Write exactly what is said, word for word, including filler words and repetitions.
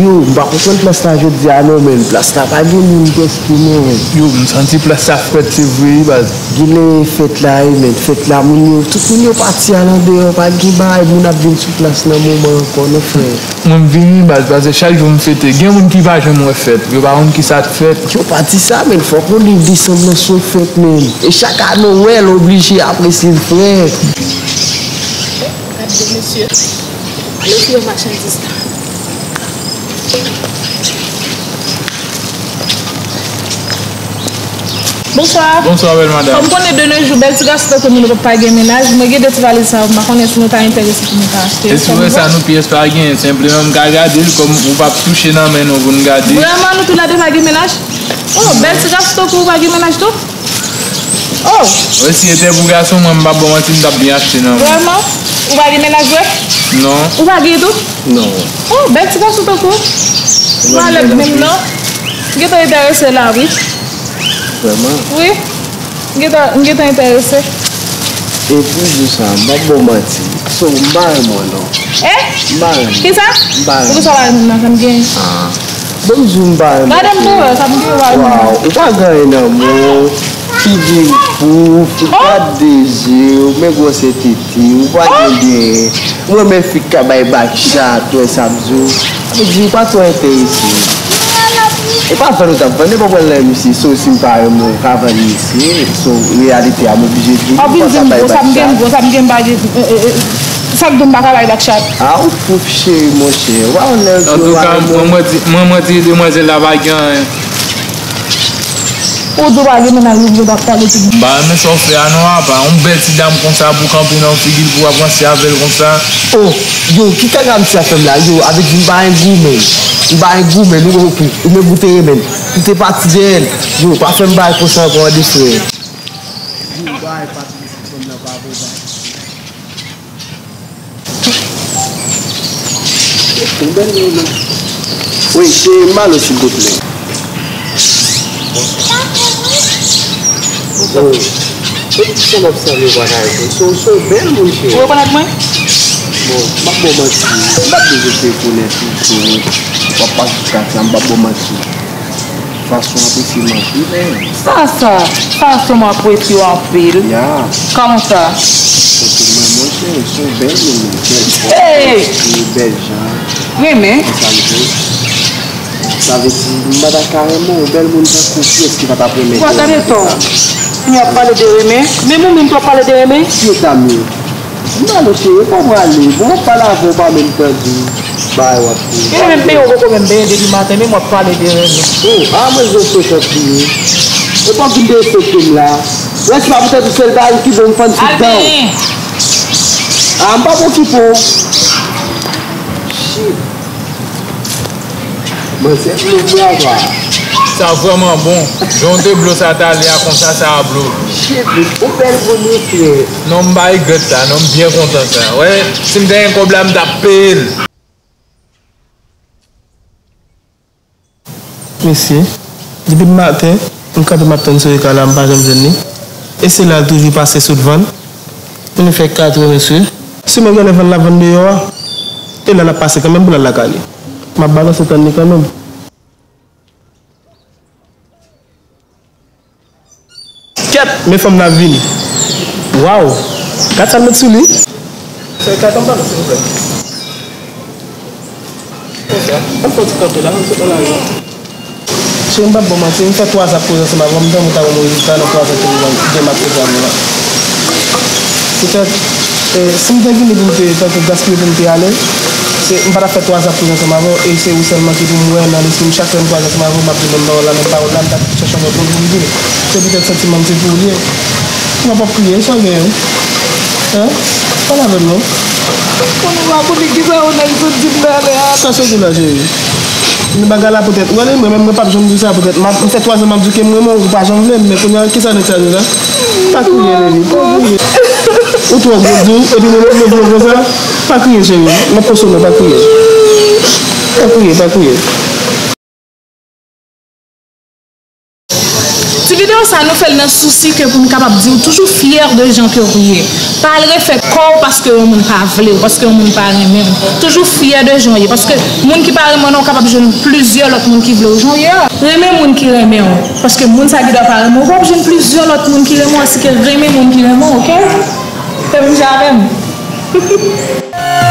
Yo, m pa konprann plas la jodi a non, men plas la pa gen moun prèske non. Yo, m santi plas la frèt, se vre wi, baz. Genlè fèt la, wi, men fèt la, moun yo, tout moun yo pati al andeyò, pa gen bagay, moun ap vin sou plas nan moman ankò, non, frè. Mwen, m vini, baz, paske chak jou m fete, gen moun ki pa janm wè fèt, yo pa konn kisa k fèt. Yo pa di sa, men fòk nou li desann nan sou fèt, men. E chak ane, w wè l, oblije apresye l, frè. Gade mesye, ale fouye machandiz la. Bonswa. Bonswa, bèl madanm. Kòm konnen de nos jours, bèl ti gason tankou nou, nou pa gen mennaj, mwen gen de ti valiz sa yo, m pa konnen si nou ta enterese pou nou ta achte yo. E si w wè sa, nou pyès pa gen, senpleman m ka gade l, kòm ou p ap touche nan men nou pou n gade. Vrèman, nou toulède pa gen mennaj? Oh, bèl ti gason tankou ou pa gen mennaj tou? Oh! Wi, si se te pou gason, mwen, m p ap ba w manti, m t ap byen achte nan men w. Vrèman? Ou pa gen mennaj vre? Non. Ou pa gen tou? Non. Oh, bèl ti gason tankou w. Ou pa lèd menm non. M gentan enterese la, wi. Vrèman? Wi. M gentan, m gentan enterese. E pou di sa, m p ap ba w manti. So, m pa renmen w non. Eh? M pa renmen w. Kisa? M pa renmen w. Poukisa w pa renmen m nan sa m gen? Ah. Bon, m di w m pa renmen w. Gade m tou, sa m gen, w pa renmen m. Waw, ou pa gen anyen nan men w. Figi w pouf, ou gad de je w, men gwosè tete w, ou pa gen byen. M renmen fi k ka bay bak chat, ou wè sa m di w. Sa vle di ou pa twò enterese. E pa vann ou t ap vann, e pa pral nan misye, so si m pa renmen w, ou ka vann misye, so reyalite a m oblije di w, ou pa ka bay bak chat. Sa m gen, sa m gen, m pa gen, e, e, e, sa k di w m pa ka bay bak chat? A, ou pouf cheri, monchè, ou pa wè lè yo di yo pa renmen w. Antouka, mwen, mwen di, mwen, mwen di demwazèl la pa gen anyen. Ou di w pa gen mennaj, ou vle w t ap pale tout. M pa renmen sa w fè a non, apa. Yon bèl ti dam konsa pou kanpe nan figi l, pou w ap ranse avè l konsa. Oh, yo, ki kaka misye ap fè m la? Yo, avèk di m pa gen goumen. M pa gen goumen, ou, ou, ou menm ou te renmen l. Ou te pati dèyè l. Yo, pa fè m bagay konsa ankò, tande frè. Yo, bagay pati, fanm nan pa bon, pa. Yon bèl moun. Wi, se Malo, silvouplè. Oh. E ki sa m ap salye bagay tou? Se, se yon bèl moun, cheri. Ou rekonèt mwen? Bon, m ap ba w manti. M p ap bezwen te konnen pito. W ap pase sou kat la, m p ap ba w manti. Fason w apresye m anpil, hein. Sa, sa, fason m apresye w anpil. Ya. Kòman sa? Paske mwen, monchè, se yon bèl moun, bèl fòm, bèl jan. Renmen? Sa m di. Sa vle di, m pa ta ka renmen w, bèl moun tankou w, kiyès ki pa t ap renmen tèlman ke sa? Kounye a w ap pale de renmen? Menm ou menm tou w ap pale de renmen? Ki eta m ye? M ale cheri, ou pa prale. Bon, m ap pale avè w, ou pa menm tande bagay w ap di. Gen menm peyi w poko menm benyen depi maten, menm w ap pale de renmen. Oh, a mwen gen frekant li ye. Ou pa vin derespekte m la. Wè, se pa poutèt ou sèl bagay ki bon, m fann sou dan w. A, m p ap okipe w. Shit. Manzè dlo bwa bwa. Sa vrèman bon. Jan w te blo sa talè a konsa sa a blo. Shit, ou bèl moun wi frè. Non, m pa regrèt sa, non, m byen kontan sa. Wè, si m te gen kòb la, m t ap peye l. Mesye, depi maten, m kanpe m ap tann Soreka la, m pa janm jwenn li. E se la l toujou pase sot vann. Kounye a fè katrè, mesye. Si mwen genlè vann l ap vann deyò a, e la l ap pase kanmenm pou l al lakay li. M ap balanse tann li kanmenm. Kèt, men fanm nan ap vini. Waw! Gad sa l met sou li. Sè, gad anba nou, silvouplè. Konsa, ann fè yon ti kanpe la, ann sot nan lari a. Cheri, m p ap ba w manti, m fè twa zak koze ansanm avè w, m tanmen w ta ban m rezilta nan twa zak ke m gen m ap koze avè w la. Poutèt, e, si m te vini pou m te tankou gaspiye pou m te ale, se, m pa t ap fè twa zak koze ansanm avè w, e se ou sèlman ki pou m wè nan lespri m chak lè m kwaze ansanm avè w, m ap di menm pawòl la, menm pawòl la, m t ap chèche yon lòt moun pou m di l. Se poutèt santiman m se pou ou l ye. Ou p ap kriye, sa w genyen? Hein? Pale avè m non. Konnen w ap konnen kisa yon nèg sot di m talè a. Sa sot di la, cheri? Men bagay la poutèt, ou wè li, mwen menm mwen p ap janm di sa poutèt m ap, m fè twa zan m ap di w ke m renmen w, ou pa janm vle m, men kounye a, kisa nèg sa di la? Pa kriye, Leni, pa kriye. Ou twò gwo di w, epi mwen menm mwen vle w konsa? Pa kriye, cheri, m ap konsole w, pa kriye. Pa kriye, pa kriye. Ti Videyo sa nou fè l nan sousi ke pou n kapab di w toujou fyè de jan ke w ye. Pa al refè kò w paske yon moun pa vle w, paske yon moun pa renmen w. Toujou fyè de jan w ye. Paske moun ki pa renmen w nan, w kapab jwenn plizyè lòt moun ki vle w jan w ye a. Renmen moun ki renmen w. Paske moun sa gen dwa pa renmen w, w ap jwenn plizyè lòt moun ki renmen w, asike renmen moun ki renmen w, oke? Fè menm jan avè m.